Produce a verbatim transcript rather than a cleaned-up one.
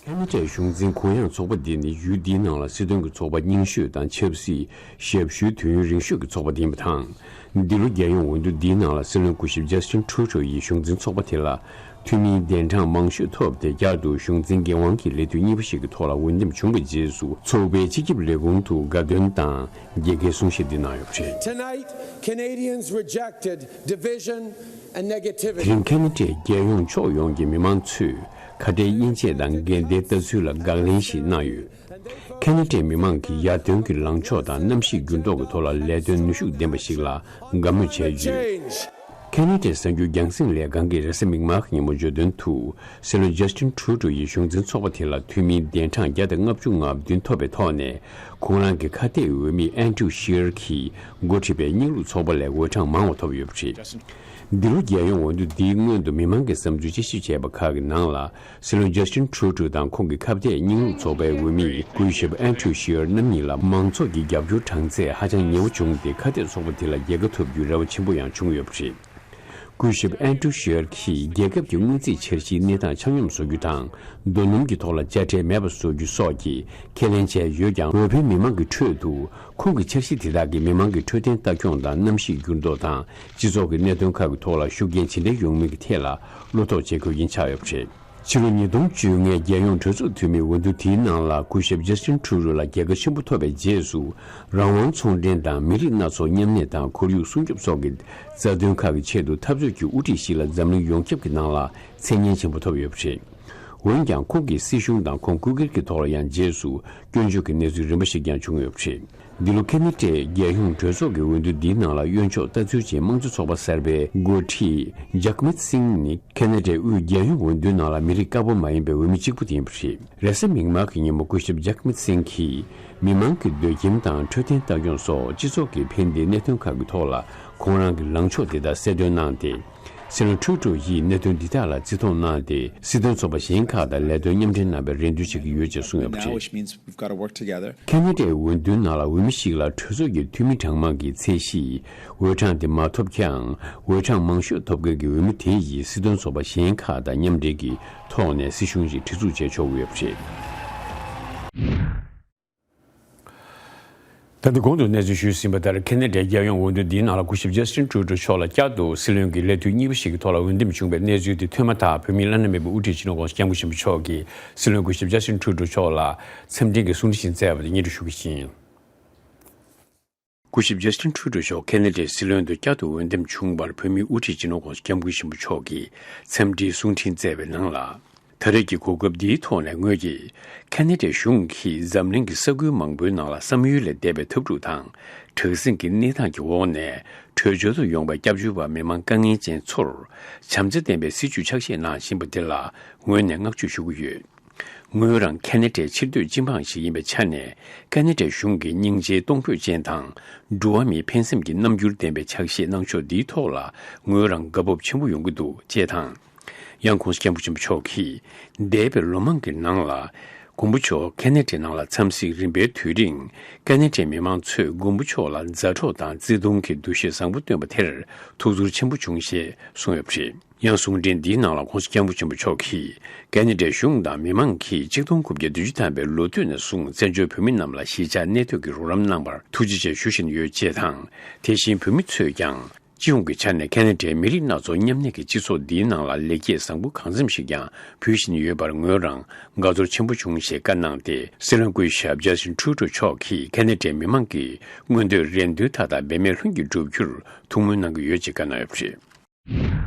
ཁ་ན་ཌའི་གཞུང་འཛིན་གུ་ཡངས་ཚོགས་པ་འདི་ནི་ཡུལ་འདིའི་ནང་ལ་སྲིད་དོན་གྱི་ཚོགས་པ་རྙིང་ཤོས་དང་ཆབ་སྲིད་ཞབས་ཞུའི་དུས་ཡུན་རིང་ཤོས་ཀྱི་ཚོགས་པ་དེ་ཡིན་པ་དང་། འདི་ལོ་རྒྱལ་ཡོངས་འོས་བསྡུ་འདིའི་ནང་ལ་སྲིད་བློན་སྐུ་ཞབས་ཇ་སི་ཊིན་ཁྲུ་ཌོ་ཡིས་གཞུང་འཛིན་ཚོགས་པ་དེ་ལ་འཐུས་མིའི་གདན་གྲངས་མང་ཤོས་ཐོབ་སྟེ། བསྐྱར་དུ་གཞུང་འཛིན་འགན་དབང་གི་ལས་དུས་གཉིས་པ་ཞིག་གི་ཐོག་ལ་འོས་འདེམས་བྱུང་བའི་རྗེས་སུ། ཚོགས་པའི་སྤྱི་ཁྱབ་ལས་ཁུངས་དུ་དགའ་སྟོན་དང་རྒྱལ་ཁའི་གསུང་བཤད་འདི་གནང་ཡོད་པ་རེད། Tonight, Canadians rejected division and negativity. དེ་རིང་ཁ་ན་ཌའི་རྒྱལ་ཡོངས་ཕྱོགས་ཡོངས་ཀྱི་མི་མང་ཚོས་ཁ་བྲལ་དབྱེ་འབྱེད་དང་འགལ་ཟླའི་ལྟ་ཚུལ་ལ་དགག་ལན་ཞིག་གནང་ཡོད། ཁ་ན་ཌའི་མི་མང་གིས་ཡར་ཐོན་གྱི་ལངས་ཕྱོགས་དང་གནམ་གཤིས་འགྱུར་ལྡོག་གི་ཐོག་ལ་ལས་དོན་ནུས་ཤུགས་ལྡན་པ་ཞིག་ལ་དགའ་མོས་བྱས་ཡོད། ཁ་ན་ཌའི་གསར་འགྱུར་རྒྱང་སྲིང་ལས་ཁང་གིས་རེས་གཟའ་མིག་དམར་གྱི་ཉིན་མོ་བརྗོད་དོན་དུ། སྲིད་བློན་ཇ་སི་ཊིན་ཁྲུ་ཌོ་ཡིས་གཞུང་འཛིན་ཚོགས་པ་དེ་ལ་འཐུས་མིའི་གདན་གྲངས་བརྒྱ་དང་ལྔ་བཅུ་ང་བདུན་ཐོབ་པའི་ཐོག་ནས། ཁོང་རང་གི་ཁ་གཏད་འོས་མི་ཨན་ཌྲུ་ཤི་ཡར་གྱིས་འགོ་ཁྲིད་པའི་རྙིང་ལུགས་ཚོགས་པ་ལས་འོས་གྲངས་མང་བ་ཐོབ་ཡོད་པ་རེད། འདི་ལོ་རྒྱལ་ཡོངས་འོས་བསྡུ་འདིའི་སྔོན་དུ་མི་མང་གི་བསམ་ཚུལ་དཔྱད་ཞིབ་བྱས་པ་ཁག་གི་ནང་ལ། སྲིད་བློན་ཇ་སི་ཊིན་ཁྲུ་ཌོ་དང་ཁོང་གི་ཁ་གཏད་རྙིང་ལུགས་ཚོགས་པའི་འོས་མི་སྐུ་ཞབས་ཨན་ཌྲུ་ཤི་ཡར་རྣམ་གཉིས་ལ་མང་ཚོགས་ཀྱི་རྒྱབ་སྐྱོར་གྲངས་ཚད་ཧ་ཅང་ཉེ་བོ་བྱུང་སྟེ། ཁ་གཏད་ཚོགས་པ་དེ་ལ་རྒྱལ་ཁ་ཐོབ་རྒྱུའི་རེ་བ་ཆེན་པོ་ཡང་བྱུང་ཡོད་པ་རེད། སྐུ་ཞབས་ཨན་ཌྲུ་ཤི་ཡར་གྱིས་རྒྱལ་ཁབ་ཀྱི་སྔོན་རྩིས་འཆར་གཞིའི་གནས་སྟངས་ཆ་སྙོམས་བཟོ་རྒྱུ་དང་། རྡོ་སྣུམ་གྱི་ཐོག་ལ་དཔྱ་ཁྲལ་མེད་པ་བཟོ་རྒྱུ་སོགས་ཀྱི་ཁས་ལེན་བྱས་ཡོད་ཀྱང་། འོས་འཕེན་མི་མང་གི་ཁྲོད་དུ་ཁོང་གི་འཆར་གཞི་དེ་དག་གིས་མི་མང་གི་འཕྲོད་བསྟེན་ལྟ་སྐྱོང་དང་གནམ་གཤིས་འགྱུར་ལྡོག་དང་སྤྱི་ཚོགས་ཀྱི་གནད་དོན་ཁག་གི་ཐོག་ལ་ཤུགས་རྐྱེན་ཇི་འདྲ་ཡོང་མིན་གྱི་ཐད་ལ་བློ་དོགས་བྱེད་དགོས་རྐྱེན་ཆགས་ཡོད་པ་རེད། ཕྱི་ལོ་ཉིས་སྟོང་བཅོ་ལྔའི་རྒྱལ་ཡོངས་གྲོས་ཚོགས་འཐུས་མིའི་འོས་བསྡུ་དེའི་ནང་ལ་སྐུ་ཞབས་ཇ་སི་ཊིན་ཁྲུ་ཌོ་ལ་རྒྱལ་ཁ་ཆེན་པོ་ཐོབ་པའི་རྗེས་སུ། རང་དབང་ཚོང་འབྲེལ་དང་མི་རིགས་སྣ་ཚོགས་མཉམ་གནས་དང་ཁོར་ཡུག་སྲུང་སྐྱོབ་སོགས་ཀྱི་རྩ་དོན་ཁག་གི་ཆེད་དུ་འཐབ་རྩོད་ཀྱི་དབུ་ཁྲིད་ཞིག་ལ་འཛམ་གླིང་ཡོངས་ཁྱབ་ཀྱི་ནང་ལ་མཚན་སྙན་ཆེན་པོ་ཐོབ་ཡོད་པ་རེད། འོན་ཀྱང་། ཁོང་གིས་སྲིད་གཞུང་དང་ཁོང་སྐུ་སྒེར་གྱི་ཐོག་ལ་ཡང་རྗེས་སུ་སྐྱོན་བརྗོད་ཀྱི་གནས་ཚུལ་རིམ་པ་ཞིག་ཀྱང་བྱུང་ཡོད་པ་རེད། འདི་ལོ་ཁ་ན་ཌའི་རྒྱལ་ཡོངས་གྲོས་ཚོགས་ཀྱི་འོས་བསྡུ་འདིའི་ནང་ལ་གཡོན་ཕྱོགས་ལྟ་ཚུལ་ཅན་དམངས་གཙོ་ཚོགས་པ་གསར་པའི་འགོ་ཁྲིད་ཇག་མེད་སིང་ནི་ཁ་ན་ཌའི་དབུས་རྒྱལ་ཡོངས་འོས་བསྡུའི་ནང་ལ་མི་རིགས་དཀར་པོ་མ་ཡིན་པའི་འོས་མི་གཅིག་པུ་དེ་ཡིན་པ་རེད། རེས་གཟའ་མིག་དམར་གྱི་ཉིན་མོ་སྐུ་ཞབས་ཇག་མེད་སིང་གིས་མི་མང་གི་སྡོད་ཁྱིམ་དང་འཕྲོད་བསྟེན་ལྟ་སྐྱོང་སོགས་སྤྱི་ཚོགས་ཀྱི་ཕན་བདེའི་གནད་དོན་ཁག་གི་ཐོག་ལ་ཁོང་རང་གི་ལངས་ཕྱོགས་དེ་དག་གསལ་སྟོན་གནང་སྟེ། སྲིད་བློན་ཁྲུ་ཌོ་ཡིས་གནད་དོན་འདི་དག་ལ་བརྩི་མཐོང་གནང་སྟེ། སྲིད་དོན་ཚོགས་པ་གཞན་ཁག་དང་ལས་དོན་མཉམ་འབྲེལ་གནང་བའི་རེ་འདུན་བྱེད་ཀྱི་ཡོད་ཅེས་གསུངས་ཡོད་པ་Now, རེད། Which means we've got to work together. ཁ་ན་ཌའི་འོས་བསྡུའི་ནང་ལ་འོས་མི་ཞིག་ལ་གྲོས་ཚོགས་ཀྱི་འཐུས་མི་གྲངས་མང་གི་ཚད་གཞི་འོས་གྲངས་དེ་མ་ཐོབ་ཀྱང་། འོས་གྲངས་མང་ཤོས་ཐོབ་མཁན་གྱི་འོས་མི་དེ་ཡིས་སྲིད་དོན་ཚོགས་པ་གཞན་ཁག་དང་མཉམ་འབྲེལ་གྱི་ཐོག་ནས་སྲིད་གཞུང་ཞིག་སྒྲིག་འཛུགས་བྱེད་ཆོག་གི་ཡོད་པ་རེད། ད་ལྟ་གོང་དུ་གནས་ཚུལ་ཞུས་ཟིན་པ་ལྟར། ཁ་ན་ཌའི་རྒྱལ་ཡོངས་འོས་བསྡུ་འདིའི་ནང་ལ་སྐུ་ཞབས་ཇ་སི་ཊིན་ཁྲུ་ཌོ་མཆོག་ལ་བསྐྱར་དུ་སྲིད་བློན་གྱི་ལས་དུས་གཉིས་པ་ཞིག་གི་ཐོག་ལ་འོས་འདེམས་བྱུང་བའི་གནས་ཚུལ་དེ་ཐོན་མ་ཐག། བོད་མིའི་བླ་ན་མེད་པའི་དབུ་ཁྲིད་སྤྱི་ནོར་༧གོང་ས་༧སྐྱབས་མགོན་ཆེན་པོ་མཆོག་གིས་སྲིད་བློན་སྐུ་ཞབས་ཇ་སི་ཊིན་ཁྲུ་ཌོ་མཆོག་ལ་འཚམས་འཕྲིན་གྱི་གསུང་འཕྲིན་ཞིག་བསྩལ་བ་དེ་སྙན་སྒྲོན་ཞུ་གི་ཡིན། སྐུ་ཞབས་ཇ་སི་ཊིན་ཁྲུ་ཌོ་མཆོག་ཁ་ན་ཌའི་སྲིད་བློན་དུ་བསྐྱར་དུ་འོས་འདེམས་བྱུང་བར། བོད་མིའི་དབུ་ཁྲིད་སྤྱི་ནོར་༧གོང་ས་༧སྐྱབས་མགོན་ཆེན་པོ་མཆོག་གིས་འཚམས་འདྲིའི་གསུང་འཕྲིན་བསྩལ་བའི་ནང་ལ། ད་རེས་ཀྱི་གོ་སྐབས་འདིའི་ཐོག་ནས་ངོས་ཀྱིས། ཁ་ན་ཌའི་གཞུང་གིས་འཛམ་གླིང་གི་ས་ཁུལ་མང་པོའི་ནང་ལ་བསམ་ཡུལ་ལས་འདས་པའི་འཐབ་འཁྲུག་དང་། དྲག་ཟིང་གི་གནས་སྟངས་ཀྱི་འོག་ནས་བྲོས་བྱོལ་དུ་ཡོང་བའི་སྐྱབས་བཅོལ་བ་མི་མང་དཀའ་ངལ་ཅན་ཚོར། བྱམས་བརྩེ་ལྡན་པའི་སྲིད་བྱུས་ཕྱག་བཞེས་གནང་བཞིན་པ་དེ་ལ་ངོས་ནས་བསྔགས་བརྗོད་ཞུ་གི་ཡོད། ངོས་རང་ཁ་ན་ཌའི་ཕྱིར་སྡོད་སྤྱི་འབངས་ཤིག་ཡིན་པའི་ཆ་ནས། ཁ་ན་ཌའི་གཞུང་གི་སྙིང་རྗེའི་གཏོང་ཕོད་ཅན་དང་། འགྲོ་བ་མིའི་ཕན་སེམས་ཀྱི་རྣམ་འགྱུར་ལྡན་པའི་ཕྱག་བཞེས་གནང་ཕྱོགས་འདིའི་ཐོག་ལ། ངོས་རང་དགའ་སྤོབས་ཆེན་པོ་ཡོང་གི་འདུག་ཅེས་དང་། ཡང་༧གོང་ས་༧སྐྱབས་མགོན་ཆེན་པོ་མཆོག་གིས། འདས་པའི་ལོ་མང་གི་ནང་ལ། མགོན་པོ་མཆོག་ཁ་ན་ཌའི་ནང་ལ་འཚམས་གཟིགས་རིམ་པའི་དུས་རིང་། ཁ་ན་ཌའི་མི་མང་ཚོས་མགོན་པོ་མཆོག་ལ་མཛའ་གྲོགས་དང་བརྩེ་གདུང་གི་འདུ་ཤེས་བཟང་པོ་བསྟན་པ་དེར་ཐུགས་ཚོར་ཆེན་པོ་བྱུང་ཞེས་གསུངས་ཡོད་པ་རེད། ཡང་གསུང་འཕྲིན་འདིའི་ནང་ལ་༧གོང་ས་༧སྐྱབས་མགོན་ཆེན་པོ་མཆོག་གིས། ཁ་ན་ཌའི་གཞུང་དང་མི་མང་གིས་ཆིག་སྟོང་དགུ་བརྒྱ་བདུན་ཅུ་ཐམ་པའི་ལོ་སྟོད་ནས་བཟུང་བཙན་བྱོལ་བོད་མི་རྣམས་ལ་གཞིས་ཆགས་གནས་སྡོད་ཀྱི་རོགས་རམ་གནང་བར་ཐུགས་རྗེ་ཆེ་ཞུ་བཞིན་ཡོད་ཅེས་དང་། དེ་བཞིན་བོད་མི་ཚོས་ཀྱང་། སྤྱི་ཡོངས་ཀྱི་ཆ་ནས་ཁ་ན་ཌའི་མི་རིགས་སྣ་ཚོགས་མཉམ་གནས་ཀྱི་སྤྱི་ཚོགས་འདིའི་ནང་ལ་ལེགས་སྐྱེས་བཟང་པོ་གང་འཚམ་ཞིག་ཀྱང་ཕུལ་བཞིན་ཡོད་པར་ངོས་རང་དགའ་ཚོར་ཆེན་པོ་བྱུང་ཞེས་བཀའ་གནང་སྟེ། སྲིད་བློན་སྐུ་ཞབས་ཇ་སི་ཊིན་ཁྲུ་ཌོ་མཆོག་གིས་ཁ་ན་ཌའི་མི་མང་གི་མངོན་འདོད་རེ་འདུན་མཐའ་དག་འབད་མེད་ལྷུན་གྱིས་འགྲུབ་རྒྱུར་ཐུགས་སྨོན་གནང་གི་ཡོད་ཅེས་བཀའ་གནང་ཡོད་པ་རེད།